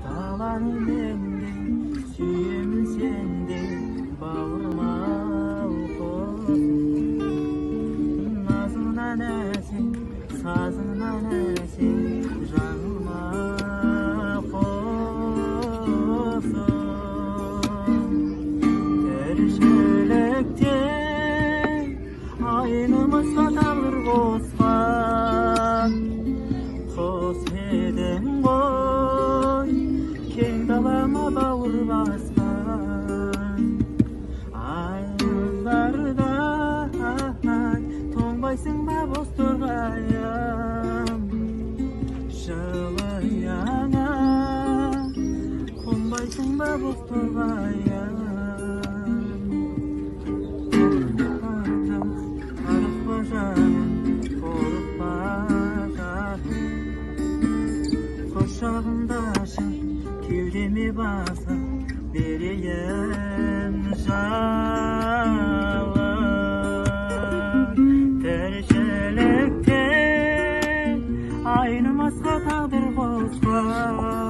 Даланы мен де сүйемін, сен де, бауырмал құсым. Назыңнан әсем, сазыңнан әсем, жаңылма, құсым. Тіршілікте айнымасқа тағдыр қосқан құс едің ғой, кең далама бауыр басқан. Айыздардай тоңбайсың ба, бозторғайым? Жылы ұяңа қонбайсың ба, бозторғайым? Қорықпа, жаным, қорықпа, жаным. Құшағымды ашып, кеудеме басып берейін жалын. Тіршілікте айнымасқа тағдыр қосқан